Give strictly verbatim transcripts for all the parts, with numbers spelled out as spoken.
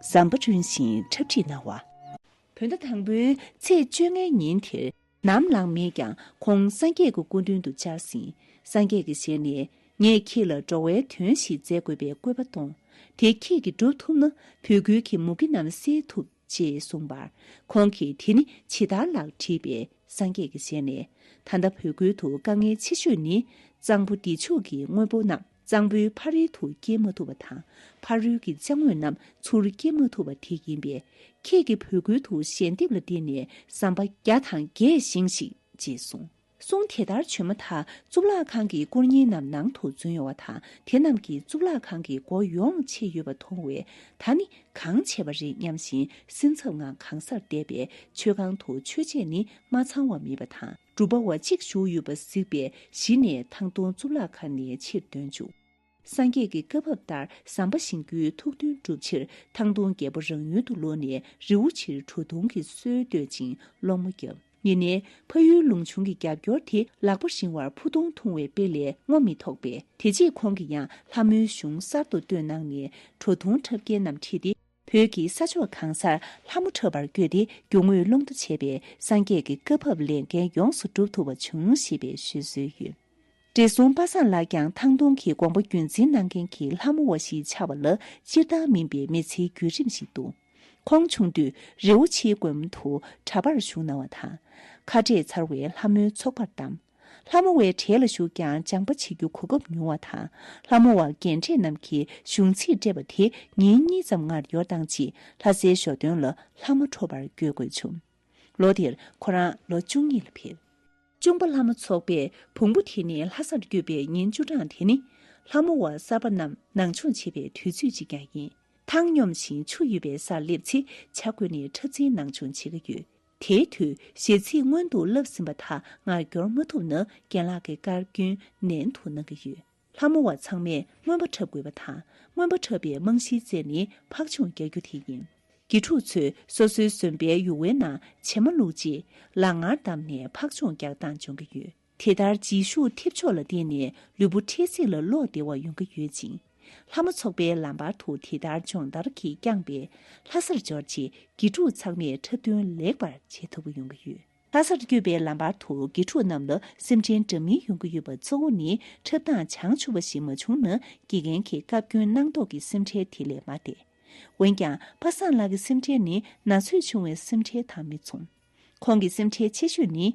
ཟམ་པ་བསྐྲུན་ཞིང་འཁྲབ་ཁྲིད་གནང་བ། བོད་ཟླ་དང་པོའི་ཚེས་བཅོ་ལྔའི་ཉིན་དེར། ནམ་ལངས་མེད་ཀྱང་ཁོང་སངས་རྒྱས་ཀྱི་སྐུ་མདུན་དུ་བཅར་ཟིན། སངས་རྒྱས་ཀྱི་ཞལ་ནས། ངས་ཁྱེད་ལ་འགྲོ་བའི་དོན་ཞིག་མཛད་དགོས་པའི་བཀོད་པ་གཏོང་། དེ་ཁྱེད་ཀྱིས་སྒྲུབ་ཐུབ་ན་བོད་ཁུལ་གྱི་མུ་གེ་རྣམས་སེལ་ཐུབ། ཅེས་གསུངས་པར། ཁོང་གིས་དེ་ནི་ཇི་ལྟར་ལགས་དྲིས་པས། སངས་རྒྱས་ཀྱི་ཞལ་ནས། ད་ལྟ་བོད་ཁུལ་དུ་དཀའ་ངལ་ཆེ་ཤོས་ནི། གཙང་པོ་བདེ་མཆོག་གི་དངོས་པོ་རྣམས་གཙང་པོའི་ཕ་རོལ་དུ་སྐྱེལ་མ་ཐུབ་པ་དང་། ཕ་རོལ་གྱི་ཅ་དངོས་རྣམས་ཚུར་སྐྱེལ་མ་ཐུབ་པ་དེ་ཡིན་པས། ཁྱེད་ཀྱིས་བོད་ཁུལ་དུ་ཞལ་འདེབས་ལ་བརྟེན་ནས་ཟམ་པ་བརྒྱ་དང་བརྒྱད་བཞེངས་ཤིག་ཅེས་གསུངས། གསུང་དེ་ལྟར་བྱོན་མ་ཐག་གཙུག་ལག་ཁང་གི་སྐུ་བརྙན་རྣམས་ནང་དུ་འཛུལ་ཡོང་བ་དང་། དེ་རྣམས་ཀྱིས་གཙུག་ལག་ཁང་གི་སྒོ་ཡོངས་ཕྱེ་ཡོད་པ་མཐོང་བས། ད་ནི་གང་བྱས་པ་རེད་སྙམ་བཞིན། སེམས་འཚབ་ངང་གང་སར་བསྡད་པས། མཆོད་ཁང་དུ་མཆོད་ཆས་ནི་མ་ཚང་བ་མེད་པ་དང་། སྒྲུབ་པ་བ་གཅིག་བཞུགས་ཡོད་པ་གཟིགས་པས། གཞི་ནས་ཐང་སྟོང་གཙུག་ལག་ཁང་ནས་ཕྱིར་འདོན་བཅུག་སངས་རྒྱས་ཀྱི་བཀའ་བབས་ལྟར་ཟམ་པ་བཞེངས་རྒྱུའི་ཐུགས་འདུན་བསྒྲུབ་ཕྱིར། ཐང་སྟོང་རྒྱལ་པོ་རང་ཡུལ་དུ་ལོག་ནས། རི་བོ་ཆེར་བྲོ་བརྡུང་གི་སྲོལ་གཏོད་ཅིང་སློང་མོ་བརྒྱབ། ཡིན་ནའི། ཕ་ཡུལ་ལུང་ཆུང་གི་རྒྱབ་སྐྱོར་དེ་ལག་པ་རིང་བར་ཕུ་ཐུང་ཐུང་བའི་དཔེ་ལས་རྔོ་མི་ཐོགས་པས། དེ་རྗེས་ཁོང་གིས་ཡང་ལྷ་མོའི་གཞུང་གསར་དུ་བཏོད་གནང་ནས། བྲོ་བརྡུང་འཁྲབ་མཁན་རྣམས་ཁྲིད་དེ། བོད་ཀྱི་ས་ཕྱོགས་གང་སར་ལྷ་མོ་འཁྲབ་པར་བསྐྱོད་དེ། རྒྱུ་དངོས་སློང་རྟོག་བྱས་པས། སངས་རྒྱས་ཀྱི་བཀའ་བབས་ལས་འགན་ཡོངས་སུ་འགྲུབ་ཐུབ་པ་བྱུང་ཞེས་པའི་ཤོད་སྲོལ་ཡོད། བགྲེས་སོང་པ་སངས་ལགས་ཀྱང་ཐང་སྟོང་གི་དགོངས་པ་རྒྱུན་འཛིན་གནང་མཁན་གྱི་ལྷ་མོ་བ་ཞིག་ཆགས་པ་ལ། སྤྱིར་བཏང་མིན་པའི་མི་ཚེའི་བརྒྱུད་རིམ་ཞིག་འདུག་ཁོང་ཆུང་དུས་རི་བོ་ཆེའི་དགོན་པ་དུ་གྲྭ་པར་ཞུགས་གནང་བ་དང་། ཁ་བྲལ་ཚར་བའི་ལྷ་མོའི་ཚོགས་པར་བདམས། ལྷ་མོ་བའི་གྲལ་ལ་ཞུགས་ཀྱང་སྦྱངས་པ་བྱེད་རྒྱུ་གོ་སྐབས་ཉུང་བ་དང་། ལྷ་མོ་བ་རྒན་གྲས་རྣམས་ཀྱིས་གཞུང་ཚིག་སྤྲད་པ་དེ་ཉིན་གཉིས་ཙམ་སྔར་འབྱོར་བཏང་རྗེས། ལྷ་སའི་ཞོ་སྟོན་ལ་ལྷ་མོ་འཁྲབ་པར་བསྐྱོད་དགོས་བྱུང་། ལོ་དེར་ཁོ་རང་ལོ་བཅུ་གཉིས་ལ་ཕེབས། གཅུང་པ་ལྷ་མོ་ཚོགས་པས་བོང་བུ་དེ་ནས་ལྷ་སར་བསྐྱོད་པའི་ཉིན་བཅུ་གྲངས་དེ་ནི། ལྷ་མོ་བ་གསར་པ་རྣམས་ནང་སྦྱོང་བྱེད་པའི་དུས་ཚོད་ཅིག་ཀྱང་ཡིན། ཐང་སྙོམས་ཤིང་ཆུ་ཡོད་པའི་སར་སླེབས་ཚེ། ཇ་བགོས་ནས་འཁྲབ་ཚན་ནང་སྦྱོང་བྱེད་ཀྱི་ཡོད། དེའི་དུས་གཞས་ཚིག་སྔོན་དུ་བསླབས་ཟིན་པ་དག་ངར་སྐྱོར་མ་ཐུབ་ན། རྒན་ལགས་ཀྱི་བཀའ་བཀྱོན་ནན་དུ་གནང་གི་ཡོད། ལྷ་མོ་བ་ཚང་མས་རྔོན་པ་འཁྲབ་དགོས་པ་དང་། རྔོན་པ་འཁྲབ་པའི་རྨང་གཞིའི་རྩེ་ནི་ཕག་མཆོང་རྒྱག་རྒྱུ་དེ་ཡིན། དགེ་ཕྲུག་ཚོས་སོ་སོའི་ཟོན་པའི་ཡུར་བའི་ནང་བྱེ་མ་བླུགས་རྗེས། ལག་ངར་བསྡམས་ནས་ཕག་མཆོང་རྒྱག་སྟངས་སྦྱོང་གི་ཡོད། དེ་ལྟར་རྗེས་ཤུལ་ཐེབས་ཆོག་ལ་བརྟེན་ནས་ལུས་པོ་འཕྲལ་སེལ་ལ་ལོག་བདེ་བ་ཡོང་གི་ཡོད་ཅིང་། ལྷ་མོ་ཚོགས་པའི་ལམ་བར་དུ་དེ་ལྟར་སྦྱོང་བརྡར་གྱིས་བསྐྱངས་པས། ལྷ་སར་འབྱོར་རྗེས་དགེ་ཕྲུག་ཚང་མས་འཁྲབ་སྟོན་ལེགས་པར་བྱེད་ཐུབ་པ་ཡོང་གི་ཡོད། ལྷ་སར་བསྐྱོད་པའི་ལམ་བར་དུ་དགེ་ཕྲུག་རྣམས་ལ་སེམས་ཁྲལ་འདྲ་མིན་ཡོང་གི་ཡོད་པ་གཙོ་བོ་ནི་འཁྲབ་སྟངས་བྱང་ཆུབ་པ་ཞིག་མ་བྱུང་ན། དགེ་རྒན་གྱི་བཀའ་བཀྱོན་གནང་དོགས་ཀྱི་སེམས་ཁྲལ་དེ་ལས་མ་འདས། འོན་ཀྱང་པ་སངས་ལགས་ཀྱི་སེམས་ཁྲལ་ནི་ན་ཚོད་ཆུང་བའི་སེམས་ཁྲལ་དང་མི་མཚུངས། ཁོང་གི་སེམས་ཁྲལ་ཆེ་ཤོས་ནི།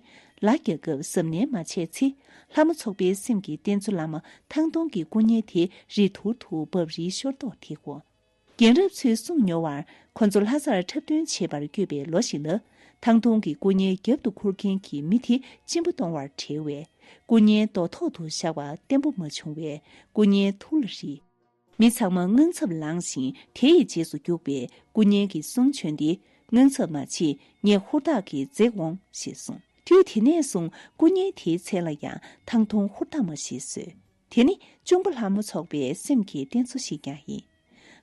ལ་རྒྱག་སྐབས་གཟབ་ནན་མ་བྱས་ཚེ། ལྷ་མོ་ཚོགས་པའི་སེམས་ཀྱི་རྟེན་གཙོ་བླ་མ་ཐང་སྟོང་གི་སྐུ་བརྙན་དེ་རི་ཐུར་དུ་འབབ་རིལ་ཤོར་དོགས་དེའོ། རྒན་རབས་ཚོས་གསུངས་མྱོང་བར། ཁོ་ཚོ་ལྷ་སར་འཁྲབ་སྟོན་བྱེད་པར་བསྐྱོད་པའི་ལོ་ཞིག་ལ། ཐང་སྟོང་གི་སྐུ་བརྙན་རྒྱབ་ཏུ་འཁུར་མཁན་གྱི་མི་དེ་གཅིན་པ་གཏོང་བར་བྲེལ་བས། སྐུ་བརྙན་རྡོ་ཐོག་ཏུ་བཞག་པ་བརྟན་པོ་མ་བྱུང་བས་སྐུ་བརྙན་ཐུར་ལ་རིལ། མི་ཚང་མ་དངངས་འཚབ་ལངས་ཤིང་དེ་ཡི་རྗེས་སུ་རྒྱུག་པས། སྐུ་བརྙན་གྱིས་གསུང་བྱོན་ཏེ། དངངས་འཚབ་མ་བྱེད། ངས་ཧུར་ཐག་གིས་འཛེགས་འོང་ཞེས་གསུངས། དུས་དེ་ནས་བཟུང་སྐུ་བརྙན་དེའི་མཚན་ལ་ཡང་ཐང་སྟོང་ཧུར་ཐག་མ་ཞེས་གསོལ། དེ་ནི་གཅུང་པ་ལྷ་མོ་ཚོགས་པའི་སེམས་ཀྱི་རྟེན་གཙོ་ཞིག་ཀྱང་ཡིན།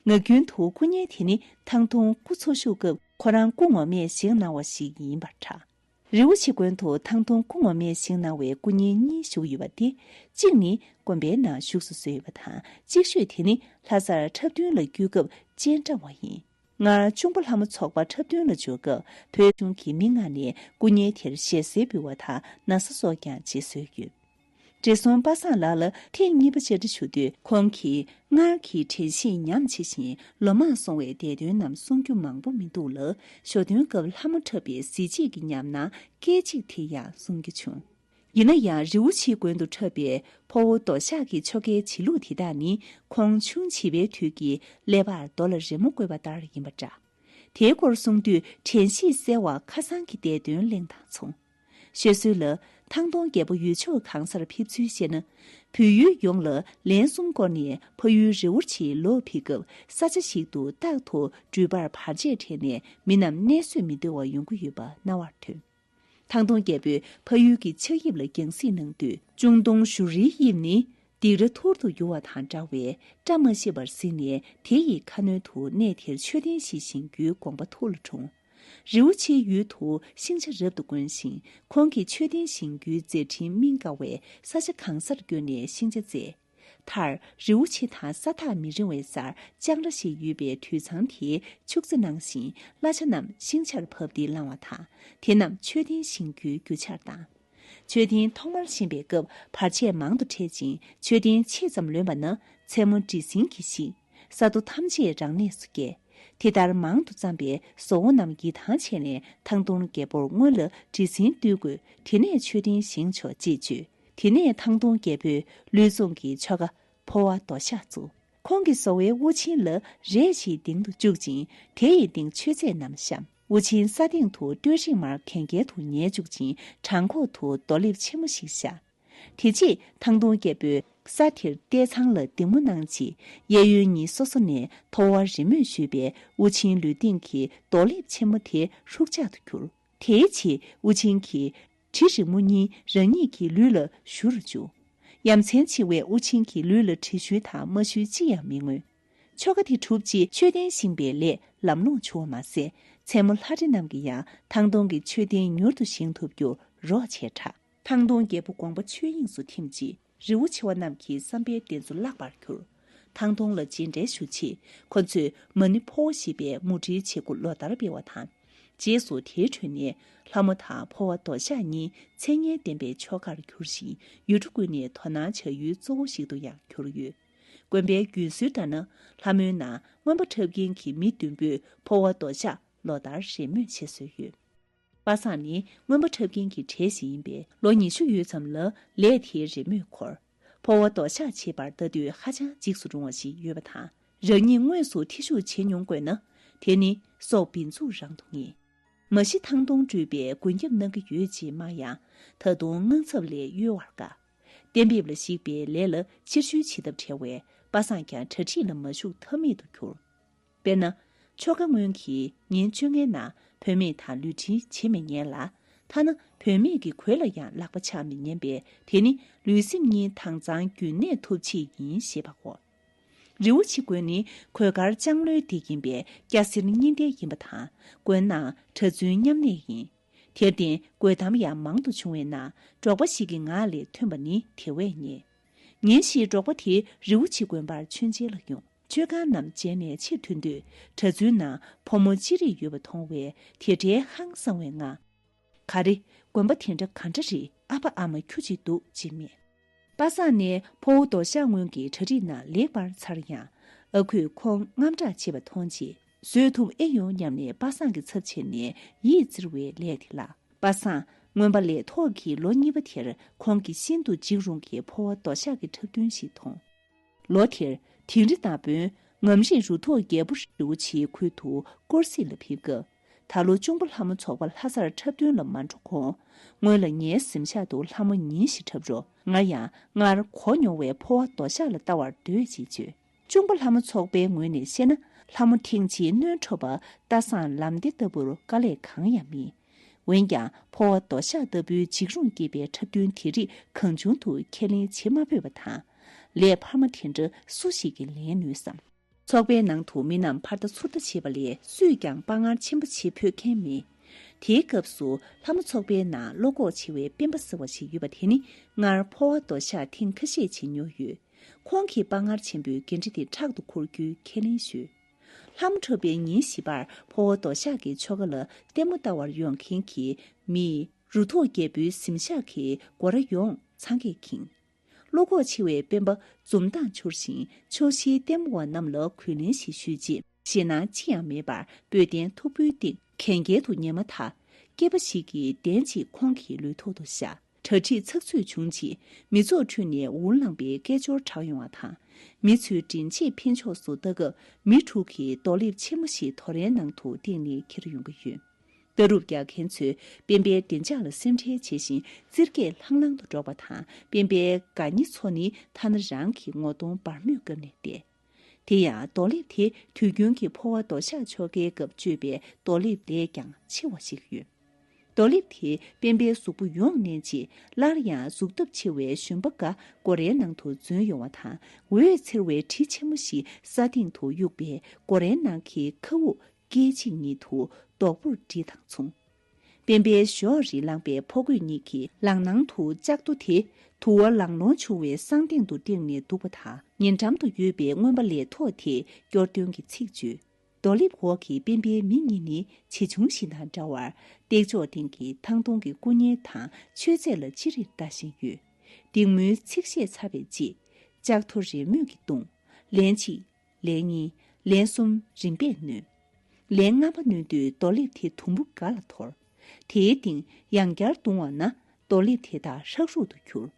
ངག་རྒྱུན་དུ་སྐུ་བརྙན་དེ་ནི་ཐང་སྟོང་སྐུ་འཚོ་བཞུགས་སྐབས་ཁོ་རང་སྐུ་ངོ་མས་བཞེངས་གནང་བ་ཞིག་ཡིན་པར་གྲགས། རི་བོ་ཆེ་དགོན་དུ་ཐང་སྟོང་སྐུ་ངོ་མས་བཞེངས་གནང་བའི་སྐུ་བརྙན་གཉིས་བཞུགས་ཡོད་པ་སྟེ། གཅིག་ནི་དགོན་པའི་ནང་བཞུགས་སུ་གསོལ་ཡོད་པ་དང་། གཅིག་ཤོས་དེ་ནི་ལྷ་སར་འཁྲབ་སྟོན་ལ་བསྐྱོད་སྐབས་སྤྱན་དྲངས་པ་ཡིན། སྔར་གཅུང་པ་ལྷ་མོ་ཚོགས་པ་འཁྲབ་སྟོན་ལ་འབྱོར་སྐབས་བོད་གཞུང་གི་མི་ལྔ་ནས་སྐུ་བརྙན་དེར་ཞལ་གསེར་འབུལ་བ་དང་ན་བཟའ་སོགས་ཀྱང་བརྗེ་སྲོལ་ཡོད། བགྲེས་སོང་པ་སངས་ལགས་ལ་ཐེངས་གཉིས་པ་བཅར་འདྲི་ཞུ་དུས། ཁོང་གིས་སྔར་གྱི་དྲན་ཤེས་ཉམས་ཆེ་ཞིང་ལོ་མང་སོང་བའི་འདས་དོན་རྣམས་གསུང་རྒྱུ་མང་པོ་མི་འདུག་ལ། ཞོ་སྟོན་སྐབས་ལྷ་མོ་འཁྲབ་པའི་གཟི་བརྗིད་ཀྱི་ཉམས་སྣང་སྐད་ཅིག་དེ་ཡང་གསུང་རྒྱུ་བྱུང་། ཡིན་ན་ཡང་རི་བོ་ཆེའི་དགོན་དུ་འཁྲབ་པའི་ཕོ་བོ་རྡོ་ཞག་གི་ཆོ་གའི་བྱེད་ལུགས་དེ་དག་ནི་ཁོང་ཆུང་བྱིས་པའི་དུས་ཀྱི་ཀླད་པར་རྡོ་ལ་རི་མོ་བརྐོས་པ་ལྟར་ཡིན་པ་འདྲ། དེའི་སྐོར་གསུང་དུས་དྲན་ཤེས་གསལ་བ་ཁ་སང་གི་འདས་དོན་གླེང་དང་མཚུངས། བཤད་སྲོལ་ལ་ཐང་སྟོང་རྒྱལ་པོ་ཡུལ་ཕྱོགས་གང་སར་ཕེབས་ཚུལ་བཤད་ན། བོད་ཡུལ་ཡོངས་ལ་ལན་གསུམ་བསྐོར་ནས་ཕ་ཡུལ་རི་བོ་ཆེའི་ལོགས་ཕེབས་སྐབས་ས་ཆ་ཞིག་ཏུ་རྟག་ཏུ་འགྲུལ་པར་བར་ཆད་འཕྲད་ནས་མི་རྣམས་གནས་བཟོད་མི་འདོད་པ་ཡོང་གི་ཡོད་པ་རྣ་བར་ཐོན། ཐང་སྟོང་རྒྱལ་པོས་ཕ་ཡུལ་གྱི་ཆགས་དབྱིབས་ལ་རྒྱང་སྲིང་གནང་དུས། ཅུང་སྟོང་བཞུགས་རིའི་དབྱིབས་ནི་སྡིགས་ར་ཐུར་དུ་གཡུར་བ་དང་འདྲ་བས་བཀྲ་མ་ཤིས་པར་གཟིགས་ནས་དེ་ཡི་ཁ་གནོན་དུ་གནས་དེར་མཆོད་རྟེན་ཞིག་བཞེངས་རྒྱུའི་དགོངས་པ་ཐུགས་ལ་འཁྲུངས། རི་བོ་ཆེའི་ཡུལ་དུ་ཤིང་ཆ་རབ་ཏུ་དཀོན་ཞིང་ཁོང་གིས་མཆོད་རྟེན་བཞེངས་རྒྱུའི་མཛད་འཕྲིན་སྨིན་དཀའ་བས་ས་ཆ་གང་སར་བསྐྱོད་ནས་ཤིང་ཆ་བཙལ། མཐར་རི་བོ་ཆེ་དང་ས་ཐག་མི་རིང་བའི་སར་ལྕང་ར་ཞིག་ཡོད་པའི་དུད་ཚང་དེའི་ཕྱུགས་རྫི་ནང་བཞིན་གླ་ཆ་རྣམས་ཤིང་ཆར་བབས་ཏེ་བླངས་བ་དང་། དེ་རྣམས་མཆོད་རྟེན་བཞེངས་རྒྱུའི་རྒྱུ་ཆར་བཏང་། མཆོད་རྟེན་ཐོག་མར་བཞེངས་པའི་སྐབས་བར་ཆད་མང་དུ་འཕྲད་ཅིང་། མཆོད་རྟེན་ཆེ་ཙམ་ལོན་པ་ན་མཚན་མོ་འདྲེ་སྲིན་གྱིས་བཤིག་ས་རྡོ་ཐམས་ཅད་རང་གནས་སུ་སྐྱེ། དེ་ལྟར་མང་དུ་བརྩམས་པའི་བཟོ་བོ་རྣམས་ཡིད་ཐང་ཆད་ནས་ཐང་སྟོང་རྒྱལ་པོར་སྔོན་ལ་འདྲེ་སྲིན་བཏུལ་དགོས། དེ་ནས་མཆོད་རྟེན་བཞེངས་ཆོག་ཅེས་བརྗོད། དེ་ནས་ཐང་སྟོང་རྒྱལ་པོས་ལུས་སྲུང་གི་ཆོ་ག་འཕོ་བ་རྡོ་ཞག་བཙུགས། ཁོང་གི་བཟོ་བའི་དབུ་ཆེན་ལ་རས་ཤིག་སྟེང་དུ་བཅུག་ཅིང་། དེ་ཡི་སྟེང་མཆོད་རྫས་རྣམས་བཤམས། དབུ་ཆེན་ས་སྟེང་དུ་སྟོད་རིང་མར་གན་རྐྱལ་དུ་ཉལ་བཅུག་ཅིང་། བྲང་ཁོག་ཏུ་རྡོ་ལེབ་ཆེན་མོ་ཞིག་བཞག་དེ་རྗེས་ཐང་སྟོང་རྒྱལ་པོས་ས་དེར་བལྟས་ཚང་ལ་གདིང་མོ་གནང་རྗེས། གཡས་གཡོན་གཉིས་སོ་སོ་ནས་ཐོ་བ་རི་མོས་བཞུས་པའི་དབུ་ཆེན་ལུས་སྟེང་གི་རྡོ་ལེབ་ཆེན་མོ་དེ་ཧྲུག་ཆག་ཏུ་གྱུར། དེའི་རྗེས་དབུ་ཆེན་གྱི་གྲི་རིང་མོ་གཉིས་རང་ཉིད་ཀྱི་ལུས་ལ་གཞུ་རུ་བཅུག་ཡ་མཚན་ཆེ་བའི་དབུ་ཆེན་གྱི་ལུས་ལ་གྲི་གཞུ་དང་མ་གཞུ་ཅི་ཡང་མི་མངོན། ཆོ་ག་དེ་གྲུབ་རྗེས་མཆོད་རྟེན་བཞེངས་པའི་ལས་ལམ་ལྷོང་བྱུང་བ་མ་ཟད། མཚན་མོ་ལྷ་འདྲེ་རྣམས་ཀྱིས་ཡང་ཐང་སྟོང་གི་མཆོད་རྟེན་མྱུར་དུ་བཞེངས་ཐུབ་རྒྱུར་རོགས་བྱས་དྲགས། ཐང་སྟོང་རྒྱལ་པོ་དགོངས་པ་ཆོས་དབྱིངས་སུ་ཐིམ་རྗེས། རི་བོ་ཆེ་བ་རྣམས་ཀྱི་བསམ་པའི་གདེང་ཚོད་བརླག་པར་གྱུར། ཐང་སྟོང་ལ་རྗེས་འབྲེལ་ཞུ་ཆེད། ཁོ་ཚོས་མ་ཎི་འཕོ་བ་ཞེས་པའི་མུ་འབྲེལ་བྱེད་སྒོ་ལོ་ལྟར་སྤེལ་བ་དང་། རྗེས་སུ་དེའི་ཁྲོད་ནས་ལྷ་མོ་དང་འཕོ་བ་རྡོ་ཞག་གཉིས་མཚན་སྙན་ལྡན་པའི་ཆོ་གར་གྱུར་ཞིང་། ཡུལ་གྲུ་ཀུན་ནས་དོ་སྣང་བྱ་ཡུལ་གཙོ་བོ་ཞིག་ཏུ་ཡང་གྱུར་ཡོད། དགོན་པའི་རྒྱུན་སྲོལ་ལྟར་ན། ལྷ་མོའི་ནང་མངོན་པ་འཁྲབ་མཁན་གྱི་མི་བདུན་པོས་འཕོ་བ་རྡོ་ཞག་ལོ་ལྟར་རེས་མོས་བྱེད་སྲོལ་ཡོད། པ་སངས་ནི་མངོན་པ་འཁྲབ་མཁན་གྱི་གྲས་ཤིག་ཡིན་པས། ལོ་ཉི་ཤུ་ཡོལ་ཙམ་ལ་ལས་དེའི་རེས་མོས་འཁོར། འཕོ་བ་རྡོ་ཞག་བྱེད་པར་ལྟ་དུས་ཧ་ཅང་འཇིགས་སུ་རུང་བ་ཞིག་ཡོད་པ་དང་། རང་ཉིད་དངོས་སུ་ཐེ་ཞུགས་བྱེད་མྱོང་དགོས་ན། དེ་ནི་སྲོག་འབེན་འཛུགས་རང་དུ་ངེས། མ་གཞི་ཐང་སྟོང་སྤྲུལ་པས་མགོན་སྐྱབས་གནང་གི་ཡོད་ཅེས་སྨྲ་ཡང་། ད་དུང་དངངས་འཚབ་ལས་གཡོལ་བར་དཀའ། གཏན་འབེབས་ལ་གཞིགས་པའི་ལས་ལ་ཕྱིར་བཤོལ་བྱེད་ཐབས་བྲལ་བས། པ་སངས་ཀྱང་གྲ་སྒྲིག་ལ་མ་ཞུགས་ཐབས་མེད་དུ་གྱུར། དཔེར་ན། ཆོ་ག་སྔོན་གྱི་ཉིན་བཅོ་ལྔའི་ནང་བུད་མེད་དང་ལུས་འབྲེལ་བྱེད་མི་ཉན་ལ། ཐ་ན་བུད་མེད་ཀྱི་གོས་ལ་ཡང་ལག་པ་འཆང་མི་ཉན་པས། དེ་ནི་ལུས་སེམས་གཉིས་དྭངས་གཙང་རྒྱུན་གནས་ཐུབ་ཆེད་ཡིན་ཞེས་པའོ། རི་བོ་ཆེ་དགོན་ནི་གོས་དཀར་ལྕང་ལོའི་སྡེ་ཡིན་པས། སྐྱ་སེར་གཉིས་ལྡན་ཡིན་པ་དང་། དགོན་ནང་གྲྭ་བཙུན་མཉམ་གནས་ཡིན། དེར་བརྟེན་དགོད་གཏམ་ཡང་མང་དུ་བྱུང་བའི་ནང་། འབྲོག་པ་ཞིག་གི་ངག་ལས་ཐོན་པ་ནི་དེ་བས་ཉེ། ཉིན་ཞིག་འབྲོག་པ་དེ་རི་བོ་ཆེ་དགོན་པར་མཆོད་མཇལ་ལ་ཡོང་། མཆོད་ཁང་རྣམས་མཇལ་ནས་ཕྱིར་ཐོན་དུས། གྲྭ་བཙུན་ནང་ཕོ་མོ་ཅི་རིགས་ཡོད་པ་མཐོང་བས། དེ་འདྲའི་ཧང་སངས་བའི་ངང་། ག་རེ། དགོན་པ་དེ་འདྲ་ག་འདྲ་རེད། ཨ་ཕ་ཨ་མ་ཁྱུ་གཅིག་འདུག་ཅེས་སྨྲས། པ་སངས་ནས་འཕོ་བ་རྡོ་ཞག་སྔོན་གྱི་གྲ་སྒྲིག་རྣམས་ལེགས་པར་ཚར་ཡང་། ཨ་ཁུས་ཁོང་དངངས་སྐྲག་བྱེད་པ་མཐོང་རྗེས། བཟོད་ཐུབ་ཨེ་ཡོང་སྙམ་ནས་པ་སངས་ཀྱི་ཚབ་བྱས་ནས་ཡིད་བཙིར་བའི་ལས་དེ་ལ། པ་སངས་མངོན་པ་ལས་ཐོག་གི་ལོ་གཉིས་པ་དེར་ཁོང་གིས་ཤིན་ཏུ་འཇིགས་རུང་གི་འཕོ་བ་རྡོ་ཞག་གི་འཁྲབ་སྟོན་ཞིག་མཐོང་། ལོ་དེར་དིང་རི་ན་བོན་ངམ་རིང་རུ་ཐོག་རྒྱལ་པོ་རི་བོ་ཆེའི་ཁུལ་དུ་སྐོར་གཟིགས་ལ་ཕེབས་སྐབས། ད་ལོ་གཅུང་པོ་ལྷ་མོ་ཚོགས་པ་ལྷ་སར་འཁྲབ་སྟོན་ལ་མ་འགྲོ་གོང་། སྔོན་ལ་ངའི་གཟིམ་ཤག་ཏུ་ལྷ་མོ་ཉིན་ཞིག་འཁྲབ་རོགས། ང་ཡང་སྔར་གོ་མྱོང་བའི་འཕོ་བ་རྡོ་ཞག་ལ་ལྟ་བར་འདོད་ཅེས་བརྗོད། གཅུང་པོ་ལྷ་མོ་ཚོགས་པའི་ངོས་ནས་བཤད་ན། ལྷ་མོ་ཐེངས་གཅིག་གནོན་འཕྲོག་པ་རྟ་བཟང་ལམ་བདེ་ལྟ་བུར་དཀའ་ལས་གང་ཡང་མེད། འོན་ཀྱང་། འཕོ་བ་རྡོ་ཞག་ལྟ་བུའི་འཇིགས་རུང་སྐྱེས་པའི་འཁྲབ་སྟོན་དེ་རིགས་གང་བྱུང་དུ་ཁས་ལེན་བྱེད་མ་ཕོད་པ་དང་། ལས་འཕར་མ་དེ་འདྲ་སུ་ཞིག་གིས་ལེན་ནུས་སམ། ཚོགས་པའི་ནང་དུ་མི་རྣམས་ཕར་ལྟ་ཚུར་ལྟ་བྱེད་པ་ལས། སུས་ཀྱང་དཔའ་ངར་ཆེན་པོ་བྱེད་ཕོད་མཁན་མེད། དེའི་སྐབས་སུ་ལྷ་མོ་ཚོགས་པའི་ནང་བློ་ཁོག་ཆེ་བའི་སྤེན་པ་ཟེར་བ་ཞིག་ཡོད་པ། དེ་ནི་སྔར་འཕོ་བ་རྡོ་ཞག་ཐེངས་ཁ་ཤས་བྱེད་མྱོང་ཡོད། ཁོང་གིས་དཔའ་ངར་ཆེན་པོས་འགན་འཁྲི་དེ་ཕྲག་ཏུ་འཁུར་རྒྱུའི་ཁས་ལེན་ཞུས། ལྷ་མོ་འཁྲབ་པའི་ཉིན་བཞི་པར་འཕོ་བ་རྡོ་ཞག་གི་ཆོ་ག་ལ་ལྟད་མོ་ལྟ་བར་ཡོང་མཁན་གྱི་མིས། རུ་ཐོག་རྒྱལ་པོའི་གཟིམ་ཤག་གི་སྒོ་ར་ཡོངས་འཚང་ཁས་ཁེངས། བློ་ཁོག་ཆེ་བའི་སྤེན་པ་འཛུམ་མདངས་འཕྱུར་ཞིང་། ཕྱོགས་བཞིའི་ལྟད་མོ་བ་རྣམས་ལ་གུས་ལན་ཞིག་ཞུས་རྗེས། ཞེད་སྣང་ཅི་ཡང་མེད་པར་སྤོས་ལྡན་མཐུག་པོའི་སྟེང་གན་རྐྱལ་དུ་ཉལ་མ་ཐག། སྐྱེས་པ་ཞིག་གིས་གདན་གཅིག་ཁོང་གི་ལུས་ཐོག་ཏུ་བཞག་གྲ་སྒྲིག་ཚགས་ཚུད་བྱུང་རྗེས། མི་ཚོགས་ཁྲོད་ནས་འུར་ལངས་པའི་སྐད་ཅོར་གྲགས་ཡོང་བ་དང་། མི་ཚོས་མགྲིན་གཅིག་འཕེན་ཕྱོགས་སུ་ལྟ་སྐབས། མི་དྲུག་གིས་རྡོ་ལེབ་ཆེན་མོ་ཞིག་དོ་རའི་ནང་དུ་བཏིང་ནས་འཁྱེར་ཡོང་གི་ཡོད། ལྟ་གྲུབ་རྒྱག་མཁན་ཚོས་སྤེན་པའི་བདེ་འཇགས་ལ་སེམས་ཁྲལ་བྱེད་བཞིན། རྩིར་སྐད་ལྷང་ལྷང་དུ་སྒྲོག་པ་དང་། སྤེན་པའི་དགའ་ཉེ་ཚོ་ནི་ཐ་ན་རང་གི་ངོ་གདོང་འབར་མོས་བཀབ་ནས་བསྡད། དེ་ཡང་རྡོ་ལེབ་དེ་དུས་རྒྱུན་གྱི་འཕོ་བ་རྡོ་ཞག་ཆོ་གའི་སྐབས་སྤྱོད་པའི་རྡོ་ལེབ་ལས་ཀྱང་ཆེ་བ་ཞིག་ཡོད། རྡོ་ལེབ་དེ་སྤེན་པའི་གཟུགས་པོ་ཡོངས་མནན་རྗེས། སླར་ཡང་གཟུགས་སྟོབས་ཆེ་བའི་ཞོན་པ་འགའ་སྒོ་རའི་ནང་དུ་འཛུལ་ཡོང་བ་དང་། འོད་འཚེར་བའི་གྲི་ཆེན་མོ་ཞིག་ས་སྟེང་དུ་གཡུགས་པས། སྒོ་རའི་ནང་གི་མཁའ་དབུགས་སྐད་ཅིག་ཉིད་དུ་རྡོག་པོར་བསྒྲིལ་དང་མཚུངས། སྤེན་པའི་ཞོ་རེ་བླངས་པའི་ཕོ་རྒོད་གཉིས་ཀྱིས་ལག་ནང་དུ་ལྕགས་རྡོ་དེ་དུ་བ་ལང་ལོང་ཆུང་བའི་སྲང་སྟེང་དུ་བཏིང་ནས་འདུག་པ་དང་། ཉེ་འགྲམ་དུ་ཡོད་པའི་རྔོན་པ་ལས་ཐོག་དེ་སྐྱོར་དོན་གྱི་ཚིག་བརྗོད། རྡོ་ལེབ་འོག་གི་སྤེན་པའི་མིག་གཉིས་ནི་ཇེ་ཆུང་ཞིག་དང་འདྲ་བར། སྟེགས་ཕྱོགས་སྟེང་གི་ཐང་སྟོང་གི་སྐུ་བརྙན་དང་མཆོད་རྫས་ལ་ཅི་རིགས་ལྟ་བཞིན་ཡོད། སྡིགས་དམོད་ཚིག་བཤད་ཚར་བའི་རྗེས། ལྕགས་ཐོ་རེས་མོས་ཀྱིས་བརྡུངས། ལན་གཅིག་ལན་གཉིས། ལན་གསུམ་རིམ་པས་བསྣུན། ལན་ལྔ་པ་བསྣུན་དུས་རྡོ་ལེབ་དེ་དུམ་བུ་འགའ་ལ་འཐོར། དེའི་སྟེང་ཡང་བསྐྱར་བརྡུངས་པ་ན་རྡོ་ལེབ་དེ་དག་ཧྲག་ཧྲུག་ཏུ་གྱུར།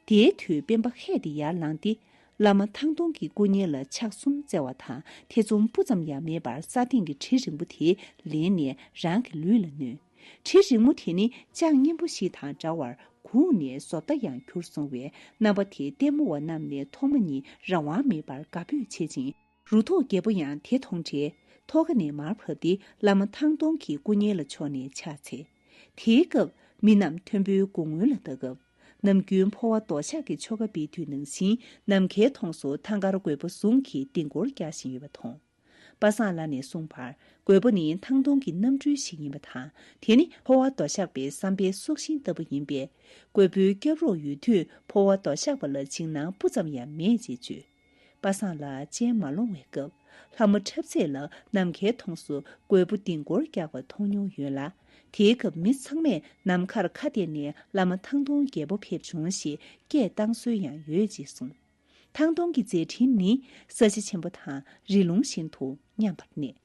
དེའི་དུས་སྤེན་པ་ཧད་དེ་ཡར་ལངས་ཏེ། བླ་མ་ཐང་སྟོང་གི་སྐུ་བརྙན་ལ་ཕྱག་གསུམ་བཙལ་བ་དང་ཐེ་ཚོམ་སྤུ་ཙམ་ཡང་མེད་པར་ས་སྟེང་གི་གྲི་རིང་པོ་དེ་ལེན་ནས་རང་གི་ལུས་ལ་བསྣུན། གྲི་རིང་མོ་དེ་ནི་ལྕགས་སྔོན་པོ་ཞིག་དང་འདྲ་བར་གུག་ནས་བཟོ་ལྟ་ཡང་གྱུར་སོང་བས། རྣམ་པ་དེ་ལྟད་མོ་བ་རྣམས་ནས་ཐོག་མ་ཉིད་རང་དབང་མེད་པར་དགའ་འབོད་བྱེད་ཅིང་། རུ་ཐོག་རྒྱལ་པོ་ཡང་དེ་མཐོང་འཕྲལ་ཐོག་ཁ་ནས་མར་བབས་ཏེ་བླ་མ་ཐང་སྟོང་གི་སྐུ་བརྙན་ལ་ཕྱོགས་ནས་ཕྱག་འཚལ། དེའི་སྐབས་མི་རྣམས་མཐོན་པོའི་དགུང་སྔོན་ལ་ལྟ་སྐབས། ནམ་རྒྱུན་འཕོ་བ་རྡོ་ཞགས་ཀྱི་ཆོ་ག་སྤེལ་དུས་ནང་བཞིན་ནམ་མཁའི་མཐོངས་སུ་ཐང་དཀར་རྒོད་པོ་ཟུང་གིས་ལྡིང་སྐོར་རྒྱག་བཞིན་ཡོད་པ་མཐོང་། པ་སངས་ལགས་ནས་གསུངས་པར། རྒོད་པོ་ནི་ཐང་སྟོང་གི་གནམ་གྲུའི་ཞིག་ཡིན་པ་དང་། དེ་ནི་འཕོ་བ་རྡོ་ཞགས་པའི་བསམ་པའི་སྲོག་ཤིང་ལྟ་བུ་ཡིན་པས། རྒོད་པོའི་སྐྱབས་རོགས་ཡོད་དུས་འཕོ་བ་རྡོ་ཞགས་པ་ལ་འཇིགས་སྣང་སྤུ་ཙམ་ཡང་མེད་ཅེས་བརྗོད། པ་སངས་ལགས་སྤྱན་མ་ལོང་བའི་སྐབས། ལྷ་མོ་འཁྲབ་ཚེས་ལ་ནམ་མཁའི་མཐོངས་སུ་རྒོད་པོ་ལྡིང་སྐོར་རྒྱག་པ་མཐོང་མྱོང་ཡོད་ལ། དེའི་སྐབས་མི་ཚང་མས་ནམ་མཁར་ཁ་གཏད་ནས་བླ་མ་ཐང་སྟོང་རྒྱལ་པོ་ཕེབས་བྱུང་ཞེས་སྐད་བཏང་སྲོལ་ཡང་ཡོད་ཅེས་གསུངས། ཐང་སྟོང་གི་མཛད་འཕྲིན་ནི་ས་གཞི་ཆེན་པོ་དང་རི་ལུང་བཞིན་དུ་མཉམ་པར་གནས།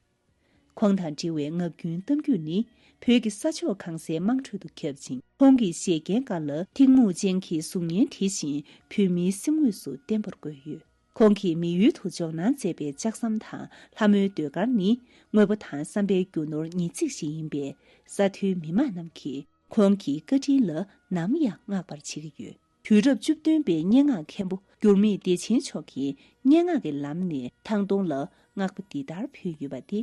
ཁོང་དང་འབྲེལ་བའི་ངག་རྒྱུན་གཏམ་རྒྱུད་ནི་བོད་ཀྱི་ས་ཕྱོགས་གང་སའི་དམངས་ཁྲོད་དུ་ཁྱབ་ཅིང་། ཁོང་གི་བཞད་གད་སྒང་ལ་ཐིག་སྨུག་ཅན་གྱི་གཟུགས་བརྙན་དེ་བཞིན་བོད་མིའི་སེམས་ངོས་སུ་བརྟན་པོར་བཀོད་ཡོད། ཁོང་གིས་མི་ཡུལ་དུ་འཇོག་གནང་མཛད་པའི་ལྕགས་ཟམ་དང་ལྷ་མོའི་ཟློས་གར་ནི་དངོས་པོ་དང་བསམ་པའི་རྒྱུ་ནོར་ཉི་ཚིག་ཞིག་ཡིན་པས། ས་མཐོའི་མི་དམངས་རྣམས་ཀྱིས་ཁོང་གི་བཀའ་དྲིན་ལ་ནམ་ཡང་བསྔགས་པར་བྱེད་ཀྱི་ཡོད། དུས་རབས་བཅུ་བདུན་པའི་སྙན་ངག་མཁན་པོ་འགྱུར་མེད་བདེ་ཆེན་མཆོག་གིས་སྙན་ངག་གི་ལམ་ནས་ཐང་སྟོང་ལ་བསྔགས་པ་འདི་ལྟར་ཕུལ་ཡོད་པ་སྟེ།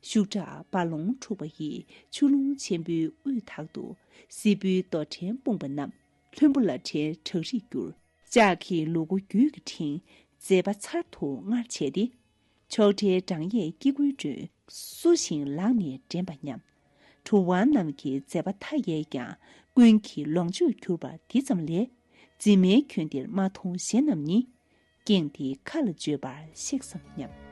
ཤུགས་དྲག་རྦ་ཀློང་འཁྲུགས་པ་ཡིས། ཆུ་ཀླུང་ཆེན་པོའི་དབུས་དག་ཏུ། སྲིད་པའི་རྡོ་ཕྲན་སྤུངས་པ་རྣམས། ལྷུན་པོ་ལ་བྲལ་བྲག་རིས་འགྱུར། ལྕགས་ཀྱི་ལུ་གུ་རྒྱུད་ཀྱི་ཕྲེང་། མཛད་པ་ཚར་དུ་དངར་བྱས་ཏེ། ཕྱོགས་བྲལ་བགྲང་ཡས་སྐྱེ་དགུའི་མགྲོན། བསུ་ཞིང་ལག་ནས་འདྲེན་པ་སྙམ། གྲུབ་དབང་རྣམས་ཀྱི་མཛད་པ་མཐའ་ཡས་ཀྱང་། ཀུན་གྱི་ལོངས་སྤྱོད་གྱུར་པ་འདི་ཙམ་ལས། འཛིན་མའི་ཁྱོན་འདིར་མ་མཐོང་གཞན་རྣམས་ནི། སྐྱེངས་ཏེ་མཁའ་ལ་བརྗོད་པར་གཤེགས་སམ་སྙམ།